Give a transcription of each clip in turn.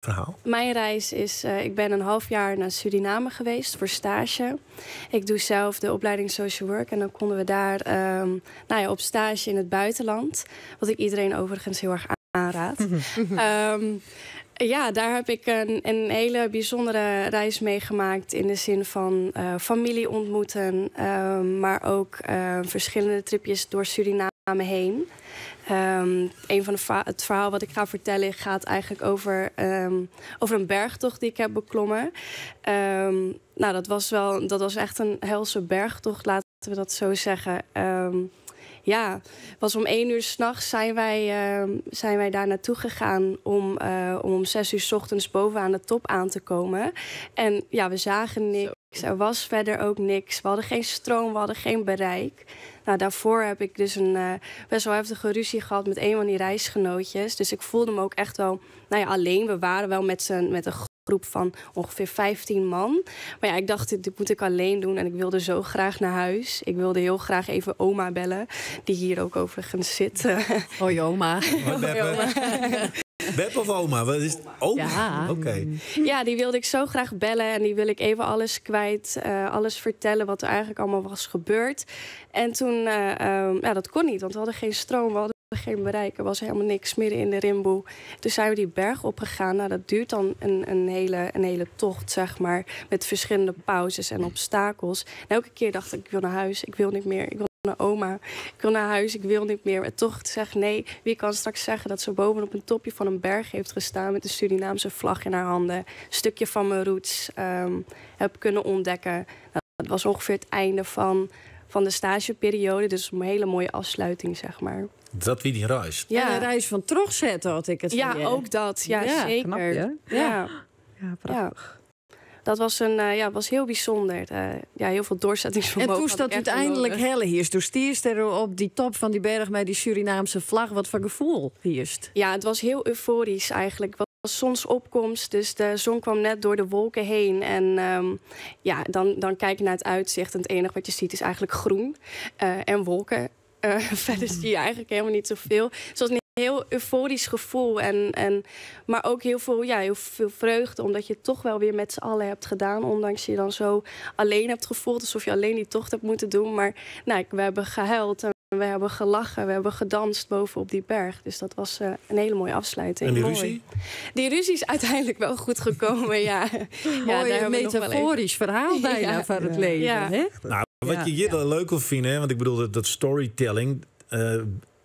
Ferhaal? Mijn reis is, ik ben een half jaar naar Suriname geweest voor stage. Ik doe zelf de opleiding Social Work en dan konden we daar nou ja, op stage in het buitenland. Wat ik iedereen overigens heel erg aanraad. Ja, daar heb ik een hele bijzondere reis meegemaakt in de zin van familie ontmoeten, maar ook verschillende tripjes door Suriname heen. Een van de het verhaal wat ik ga vertellen gaat eigenlijk over een bergtocht die ik heb beklommen. Nou, dat was echt een helse bergtocht, laten we dat zo zeggen. Ja, was om 1 uur s'nachts zijn wij daar naartoe gegaan om 6 uur 's ochtends bovenaan de top aan te komen. En ja, we zagen niks. Er was verder ook niks. We hadden geen stroom, we hadden geen bereik. Nou, daarvoor heb ik dus een best wel heftige ruzie gehad met een van die reisgenootjes. Dus ik voelde me ook echt wel, nou ja, alleen. We waren wel met een groep van ongeveer 15 man. Maar ja, ik dacht, dit moet ik alleen doen. En ik wilde zo graag naar huis. Ik wilde heel graag even oma bellen, die hier ook overigens zit. Hoi oma. Hoi, Beppe. Beb of oma? Wat is het? Oma? Ja. Oké. Ja, die wilde ik zo graag bellen. En die wil ik even alles kwijt. Alles vertellen wat er eigenlijk allemaal was gebeurd. En toen, ja, dat kon niet, want we hadden geen stroom, we hadden geen bereik. Er was helemaal niks midden in de rimboe. Toen zijn we die berg opgegaan. Nou, dat duurt dan een hele tocht, zeg maar. Met verschillende pauzes en obstakels. En elke keer dacht ik, ik wil naar huis, ik wil niet meer. Ik wil naar oma, ik wil naar huis, ik wil niet meer. En toch zeg nee, wie kan straks zeggen dat ze bovenop een topje van een berg heeft gestaan met de Surinaamse vlag in haar handen. Stukje van mijn roots heb kunnen ontdekken. Nou, dat was ongeveer het einde van de stageperiode. Dus een hele mooie afsluiting, zeg maar. Dat wie die reis. Ja. En een reis van terugzetten had ik het Ja, van je. ook dat. Ja, zeker. Knap, hè? Ja. Ja, prachtig. Dat was, ja, was heel bijzonder. Ja, heel veel En doorzettingsvermogen toen had dat ik echt uiteindelijk nodig. helle hier. Toen stierst er op die top van die berg met die Surinaamse vlag. Wat voor gevoel hierst? Ja, het was heel euforisch eigenlijk. Het was zonsopkomst, dus de zon kwam net door de wolken heen. En ja, dan kijk je naar het uitzicht en het enige wat je ziet is eigenlijk groen en wolken. Verder zie je eigenlijk helemaal niet zoveel. Dus het was een heel euforisch gevoel. Maar ook heel veel, ja, heel veel vreugde, omdat je het toch wel weer met z'n allen hebt gedaan. Ondanks je dan zo alleen hebt gevoeld, alsof je alleen die tocht hebt moeten doen. Maar nou, we hebben gehuild en we hebben gelachen, we hebben gedanst bovenop die berg. Dus dat was een hele mooie afsluiting. En die Mooi. ruzie? Die ruzie is uiteindelijk wel goed gekomen, ja. Ja, Mooi daar hebben we nog wel even- metaforisch verhaal bijna van het leven. Hè? Nou, wat je hier dan leuk op vindt, hè, want ik bedoel dat storytelling.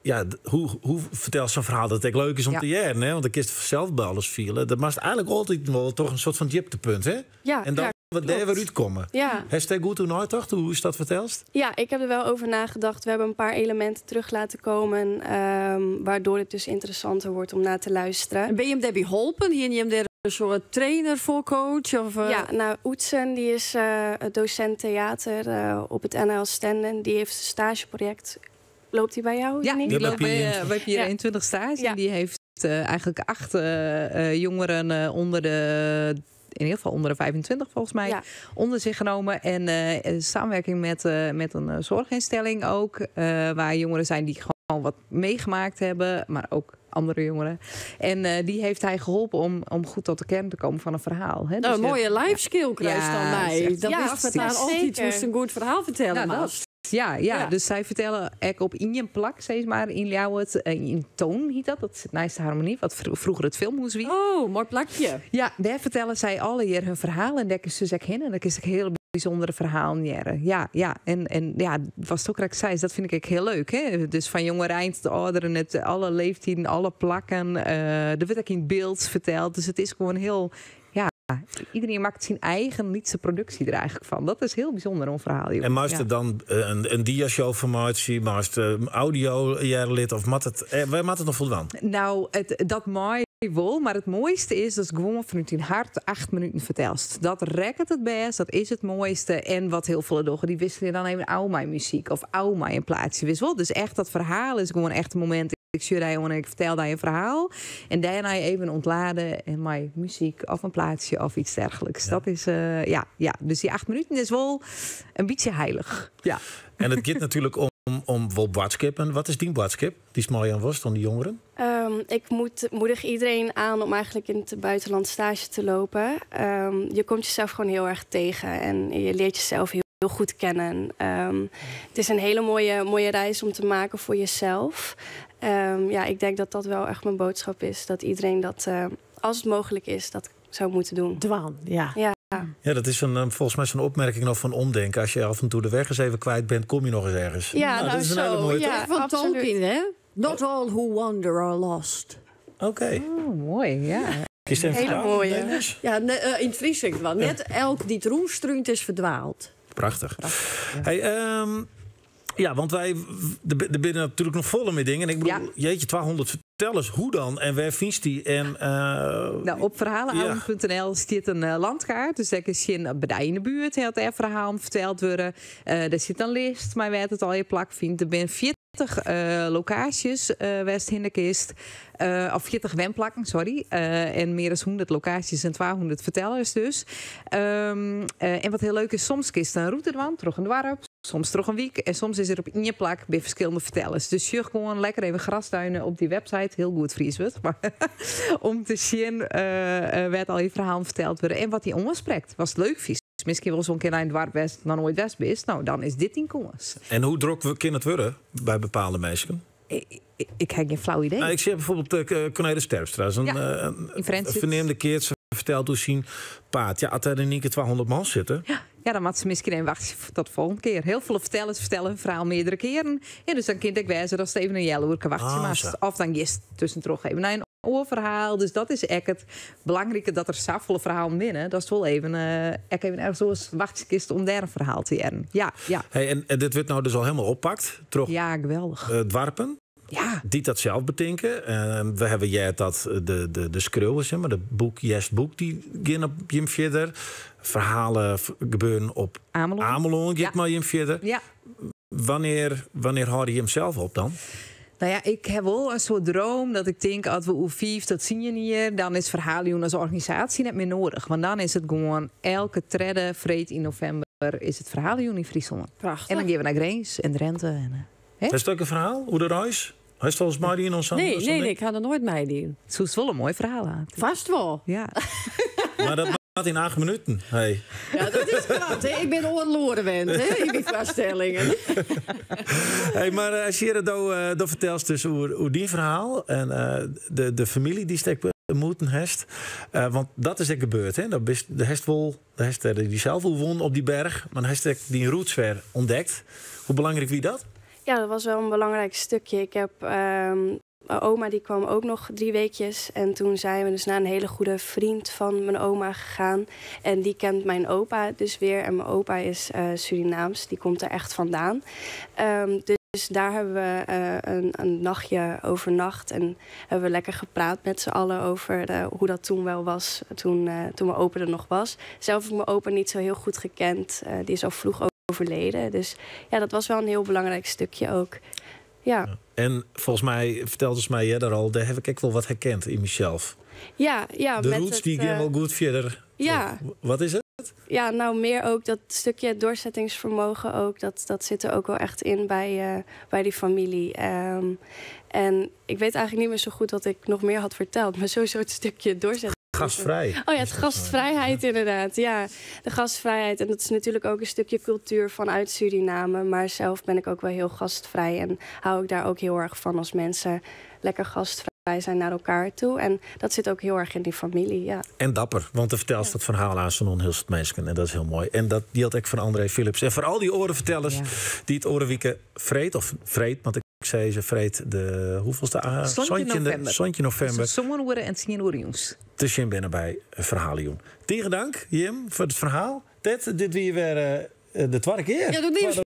Ja, hoe vertel zo'n verhaal dat het echt leuk is om te jaren, hè? Want dan kist zelf bij alles vielen. Dat maakt eigenlijk altijd wel toch een soort van dieptepunt, hè? Ja, En dan ja, wat daar klopt. weer uitkomen. Ja. Hashtag goed hoe nooit, toch? Hoe is dat verteld? Ja, ik heb er wel over nagedacht. We hebben een paar elementen terug laten komen, waardoor het dus interessanter wordt om naar te luisteren. En ben je hem daarbij geholpen? Hier je hem daar een soort trainer voor, coach? Of? Ja, nou, Oetsen, die is docent theater op het NHL Stenden. Die heeft een stageproject. Loopt die bij jou? Ja, Janine? die Ja, bij loopt Pier bij Pier 21 stage. En die heeft eigenlijk 8 jongeren onder de, in ieder geval onder de 25 volgens mij, onder zich genomen. En in samenwerking met een zorginstelling ook, waar jongeren zijn die gewoon wat meegemaakt hebben, maar ook andere jongeren. En die heeft hij geholpen om goed tot de kern te komen van een verhaal. Hè? Nou, Dus een mooie life skill krijg je Ja, dan dat is mij. echt Dat Ja, is het daar altijd moest een goed verhaal vertellen. Nou, maar. dat. Ja, dus zij vertellen echt op in je plak, zeg maar, in Ljouwert, in Toon heet dat, dat is het Nijste Harmonie, wat vroeger het filmhuis wie. Oh, mooi plakje. Ja, daar vertellen zij alle hier hun verhaal en daar is dus ook heen en dat is ook heel bijzondere verhaal. Ja. En ja, was het ook zei, dat vind ik ook heel leuk. Hè? Dus van jongerein tot ouderen, het, alle leeftijden, alle plakken. Er wordt ook in beeld verteld. Dus het is gewoon heel, ja, iedereen maakt zijn eigen liedse productie er eigenlijk van. Dat is heel bijzonder, een verhaal. Joh. En maakt Ja. het dan een dia-show formatie, maakt het audio lid of mat het, waar maakt het nog voldaan? Nou, dat mooi wel, maar het mooiste is dat gewoon vanuit je hart 8 minuten vertelst. Dat rekt het best, dat is het mooiste. En wat heel veel doggen, die wisselen dan even oude mijn muziek of oude mij een plaatsje. Wist wel. Dus echt dat verhaal is gewoon echt een moment. Ik stuur daar gewoon en ik vertel daar een verhaal. En daarna even ontladen en mijn muziek of een plaatsje of iets dergelijks. Dat is, ja. Dus die 8 minuten is wel een beetje heilig. Ja. En het gaat natuurlijk om om wol boadskippen. Wat is dyn boadskip dy'tst meijaan wolst oan de jongeren? Ik moedig iedereen aan om eigenlijk in het buitenland stage te lopen. Je komt jezelf gewoon heel erg tegen en je leert jezelf heel, heel goed kennen. Het is een hele mooie, mooie reis om te maken voor jezelf. Ja, ik denk dat dat wel echt mijn boodschap is. Dat iedereen dat, als het mogelijk is, dat zou moeten doen. Dwaan, ja. Ja. Ja, dat is volgens mij zo'n opmerking nog van omdenken. Als je af en toe de weg eens even kwijt bent, kom je nog eens ergens. Ja, Nou, nou, dat is een zo, hele mooie, ja. toch? Van Absoluut. Tolkien, hè? Not all who wander are lost. Oké. Oh, mooi, ja. Is het een Hele verhaal, mooie. Dennis? Ja, in het Fries zeg ik wel. Net elk die het roenstruint is verdwaald. Prachtig. Hey, ja, want wij, de binnen natuurlijk nog volle met dingen. En ik bedoel, jeetje, 200 vertellers. Hoe dan? En waar vindt die? En, Nou, op verhalenavond.nl staat een landkaart. Dus daar is geen bij in de buurt heel het verhaal verteld worden. Daar zit een list, maar waar het al je plak vindt. Er zijn 40 locaties West Hinderkist. Of 40 wenplakken, sorry. En meer dan 100 locaties en 200 vertellers dus. En wat heel leuk is, soms kist een route ervan, terug een dorp. Soms terug een week en soms is er op één plak bij verschillende vertellers. Dus je gewoon lekker even grasduinen op die website. Heel goed Fries wordt, maar om te zien werd al je verhaal verteld worden. En wat die omspreekt, was het leuk vies. Misschien wel zo'n keer naar een dorp West, dan nooit West is. Nou, dan is dit in komst. En hoe druk we kunnen het worden bij bepaalde mensen? Ik heb geen flauw idee. Nou, ik zie bijvoorbeeld Cornelis Terpstra. Dat is een, een In Friendship. verneemde keer. Ze vertelt hoe zien paard. Ja, als er in één keer 200 man zitten. Ja, dan moet ze misschien even wachten tot de volgende keer. Heel veel vertellers vertellen hun verhaal meerdere keren. Ja, dus dan kind ik wijzen dat ze even een jelloerke wachten. Maar Of dan gist tussendoor even naar een oorverhaal. Dus dat is echt het belangrijke dat er zoveel verhalen binnen. Dat is wel even, echt even ergens zo'n wachtkist om daar een verhaal te hebben. Ja, ja. Hey, en dit wordt nou dus al helemaal oppakt. Troch, Ja, geweldig. Dwarpen. Ja. Die dat zelf betinken. We hebben jij dat de schreeuwen, zeg maar, de boek, Yes Boek, die gaan op Jim verder. Verhalen gebeuren op Amelon. Amelon, gaat Ja. maar Jim verder. Ja. Wanneer hou je hem zelf op dan? Nou ja, ik heb wel een soort droom dat ik denk, als we hoe 5 tot 10 hier, dan is Verhalenjûn als organisatie net meer nodig. Want dan is het gewoon elke tredde vreed in november is het Verhalenjûn in Friesland. Prachtig. En dan gaan we naar Grins en Drenthe. En, hè? Is het ook een verhaal? Hoe de reis? Hij is volgens mij die in ons Nee, zo'n nee, nee, ding? ik ga er nooit mee doen. Het is wel een mooi verhaal aan. Vast wel. Ja. Maar dat gaat in 8 minuten. Hey. Ja, dat is kwaad, hè? Ik ben oorloren wend, hè, in die vaststellingen. Hey, maar als je dat dat vertelt dus hoe die verhaal en de familie die steekt moeten hest. Want dat is echt gebeurd, hè? Dat is, de hest wel, de hest, die zelf wel won op die berg, maar de hest heeft die rootsver ontdekt. Hoe belangrijk wie dat? Ja, dat was wel een belangrijk stukje. Ik heb mijn oma die kwam ook nog 3 weekjes. En toen zijn we dus naar een hele goede vriend van mijn oma gegaan. En die kent mijn opa dus weer. En mijn opa is Surinaams, die komt er echt vandaan. Dus daar hebben we een nachtje overnacht. En hebben we lekker gepraat met z'n allen over hoe dat toen wel was. Toen mijn opa er nog was. Zelf heb ik mijn opa niet zo heel goed gekend. Die is al vroeg overleden. Dus dat was wel een heel belangrijk stukje ook. Ja. Ja. En volgens mij vertelde ze mij eerder al, daar heb ik ook wel wat herkend in mezelf. Ja, ja, De met roots het, die gaan wel goed verder. Ja. Wat is het? Ja, nou meer ook dat stukje doorzettingsvermogen ook. Dat zit er ook wel echt in bij die familie. En ik weet eigenlijk niet meer zo goed wat ik nog meer had verteld. Maar sowieso het stukje doorzettingsvermogen. Gastvrij. Oh ja, het gastvrijheid inderdaad. Ja, de gastvrijheid. En dat is natuurlijk ook een stukje cultuur vanuit Suriname. Maar zelf ben ik ook wel heel gastvrij. En hou ik daar ook heel erg van als mensen lekker gastvrij zijn naar elkaar toe. En dat zit ook heel erg in die familie, ja. En dapper, want dan vertelt ze dat verhaal aan zo'n heel soort mensen. En dat is heel mooi. En dat deelt ik van André Philips. En voor al die orenvertellers die het Orenwieken vreet, of vreet, want ik zei ze vreet de hoeveelste? Ah, Zondje zondje november. Zondje november. Dus zomeroeren en tien Te zien binnen bij Verhalenjûn. Tegen dank, Jim, voor het verhaal. Ted, dit weer weer de tweede keer. Ja, dat nieuws.